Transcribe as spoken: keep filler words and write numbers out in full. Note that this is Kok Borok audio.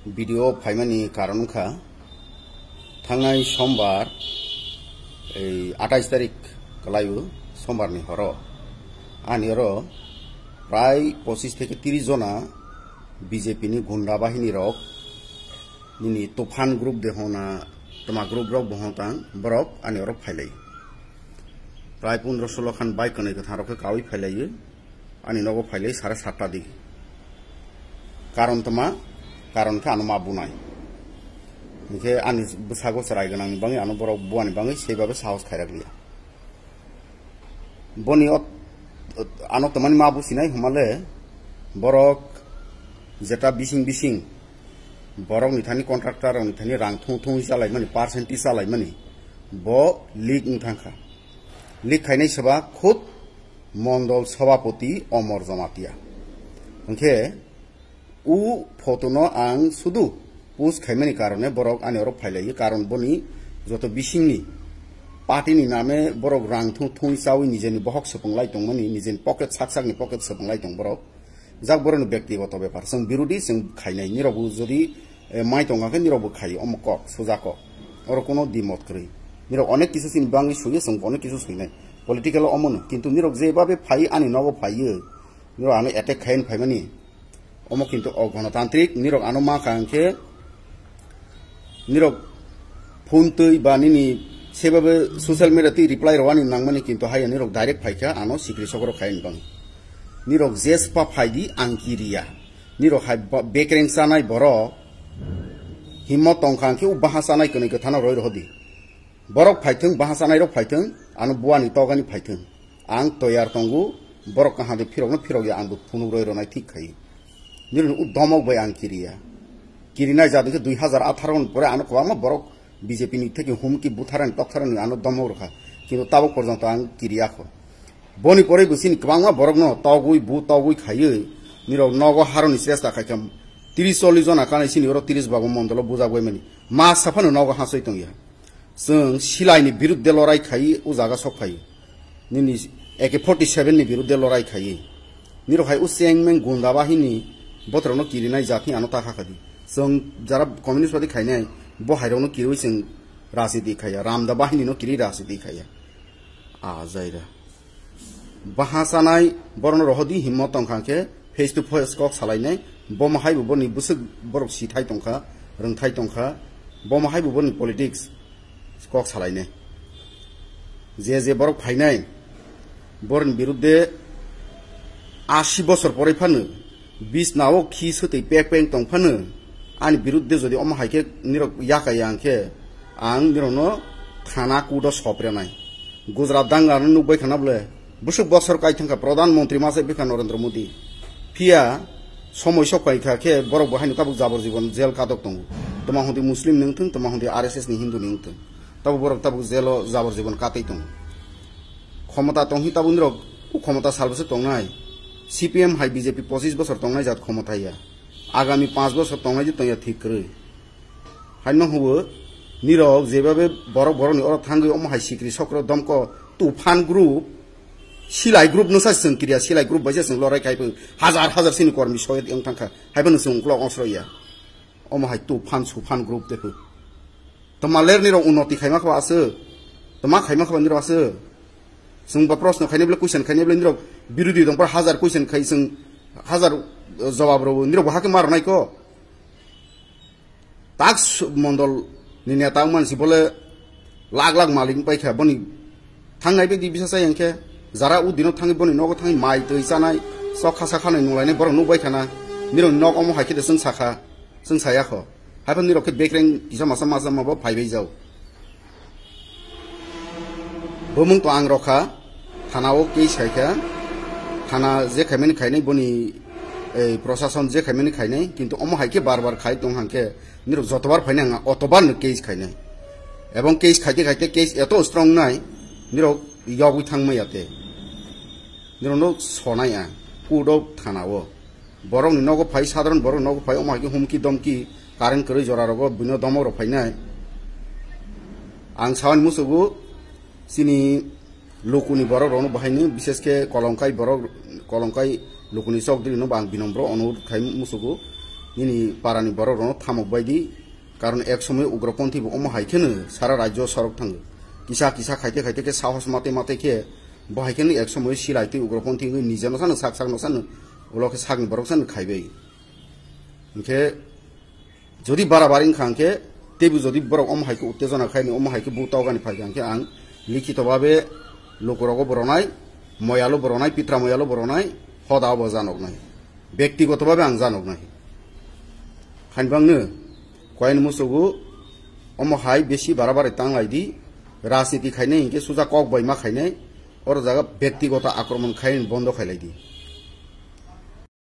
Video phaimani karon wngkha, thangnai sombar, ei atais tarik kwlaio, sombarni horo ani oro prai pochis theke tiris jona B J P ni gunda bahini rok, nini Tufan group de hona, toma group rok bo hon tang, borok ani oro phailai. Prai pondro solo khan bike kwnwi kwthang rok khe kawi phailaio. Ani nogo phailai sare satta di. Karon toma, karon khe ano ma bunai. Hinkhe ani bwsago chwrai gwnangni bagwi ano borok buani bagwi seibabe sahos khairak liya. Boni o, ano tomani ma businai humale borok jeta bising bising borokni thani contractor rokni thani rang thung thung chalaimani, percentage chalaimani, bo leak wng thangkha. Leak khainai seba khud Mondol Sabhapati Omor Jamatia. Hinkhe u photo no ang sudu post khaimani karone borok ani oro phailaio, karon boni joto bisingni party ni name borok rang thung thung chawi nijeni bohok swpung lai tongmani, nijeni pocket sak sakni pocket swpung lai tong borok. Jak borokni bektigoto bepar. Chwng birodi chwng khainai. Nirokbo jodi, eh, mai tongkha khe nirokbo khai. Omo kok, suja kok. Oro kono dimot kwrwi. Nirok onek kisu chini bangwi suyo, chwng onek kisu suinai. Political omo no. Kintu nirok je babe phai ani nogo phaiyo. Nirok ano attack khaini phaimani. Omo kintu o gonotantrik, nirok ano ma kha hwnkhe nirok phone twi ba nini sebabe social media twi reply rwani nangmani, kintu haiya nirok direct phaikha ano sikri sokro khaini bang. Nirok jespa phaidi ang kiriya. Nirok hai ba-, bekreng chanai borok himmo tongkha hwnkhe u baha chanai kwnwi kwthano roi rohodi. Borok phaithwng, baha chanai rok phaithwng, ano buani togani phaithwng. Ang toyar tongo, borok kaham de phirokno phirok ya, ang bo phunuk roi ronai thik khai. Nirokni u domok bai ang kiriya. Kirinai jat khe dui hazar atharo ni pore ano kwbangma borok B J P ni theke humki butharani toktharani ano domok rokha. Kintu tabok porjonto ang kiriya kho. Boni pore bo chini kwbangma borokno togwi bu togwi khaiwi nirok nogo haroni chesta khaikha. Tiris chollis jona kanai chini oro tiris bago mondolo bujak bai mani. Ma saphano nogo hasoi tongya. Chwng silaini birudde lorai khai o jaga sok phai. Nini A K forty seven ni birudde lorai khai. Nirok hai o chengmeng gunda bahini botrokno kirinai jatni ano ta kha khadi. Chwng jara communist party khainai bo hairokno kirwi chwng rajniti khaiya. Ramda bahini no kiri rajniti khaiya. A jaira. Baha chanai borokno rohodi himmo tongkha khe face to face kok salainai, bomo haibo boni bwswk borok sithai tongkha, rwngthai tongkha, bomo haibo boni politics kok salainai. Je je borok phainai, borokni birudde asi bosor poroi phano bisnao khi swtwi pek peng tong phano ani birudde jodi omo hai khe nirok yaka ya hwnkhe ang nirokno thana kudo soprenai. Gujarat dangano nukbai khana bole, bwswk bosor kai thangkha Pradhan Mantri ma se bikha Narendra Modi. Phiya somoi sok pai kha khe borok bo haino tabuk jabor jibon jail katok tongo. Toma hwnti Muslim ni wngthung, toma hwnti R S S ni Hindu ni wngthung. Tabuk borok tabuk jail o jabor jibon katwi tongo. Khomota tong hi tabuk nirok u khomota sal bwswk tongnai. C P M hai B J P pochis bosor tongnai jat khomota ya. Agami panch bosor tongnai je tongya thik kwrwi. Haino hubo, nirok jebabe borok borokni oro thangwi omo hai sikri sokro domko Tufan group, Silai group no sa chwng kiriya, Silai group bai se chwng lorai khai phu, hazar hazar sini kormi soyet wng thangkha, haiphano chwng uklok osroya. Omo hai Tufan Sufan group de phu. Toma ler nirok unnoti khaima khaba aswk, toma khaima khaba nirok aswk. Chwng ba proshno khainai bole, question khainai bole, nirok birodhi dongpar hazar question khai chwng hazar, eh, jawab rw nirok bo hakhe ma rwnai ko. Tak su-, mondol ni neta wngmani si bole lak lak malik wngpai kha boni thangnai bedi bisa chai hwnkhe jara u dino thangwi boni nogo thangwi mai twi chanai chok khasa khanwi nunglainai borok nukbai khana nirok nok omo hai khe de chwng sakha chwng saya kho haiphano nirok khe bekreng kisa masa masa ma bo phaibai jau. Bumung to ang rokha, thana o case khaikha, thana je khaimani khainai boni, eh, prosason je khaimani khainai, kintu omo hai khe bar bar khai tong hang khe, nirok jotobar phainai ang otobar no case khainai. Ebong case khaite khaite case eto strong nai, nirok yogwi thangmaya te. Nirokno sonai ang, court o thana o. Borokni nogo phai, sadharon borok nogo phai, omo hai khe humki domki, current kwrwi jora rogo buino domok rok phainai. Ang sawani musugo chini lukuni borok rokno bahaino, bishes khe Kolongkai borok, Kolongkai lukuni chokdri no ang binombro onurodh khai musugo. nini parani borok rokno thamok bai di. Karon ek somoy ugroponthi bo omo hai kheno sara rajyo sorok thango. Kisa kisa khaite khaite khe sahos mate mate khe bo hai kheno ek somoy silai twi ugroponthi wngwi nijeno sano sak sakno sano ulo khe sakni borok sano khaibai. Hinkhe jodi barabari wngkha hinkhe teibo jodi borok omo hai khe uttejona khaini omo hai khe butogani phaikha hinkhe ang likhito babe lukurogo boronai, moyalo boronai, pitra moyalo boronai, hoda obo janoknai. Bektigoto babe ang janoknai. Hainbangno koyani musugo omo hai besi barabari tanglai di, rajniti khainai hinkhe suja kok bai ma khainai, oro jaga bektigoto akromon khainai bondo khailai di.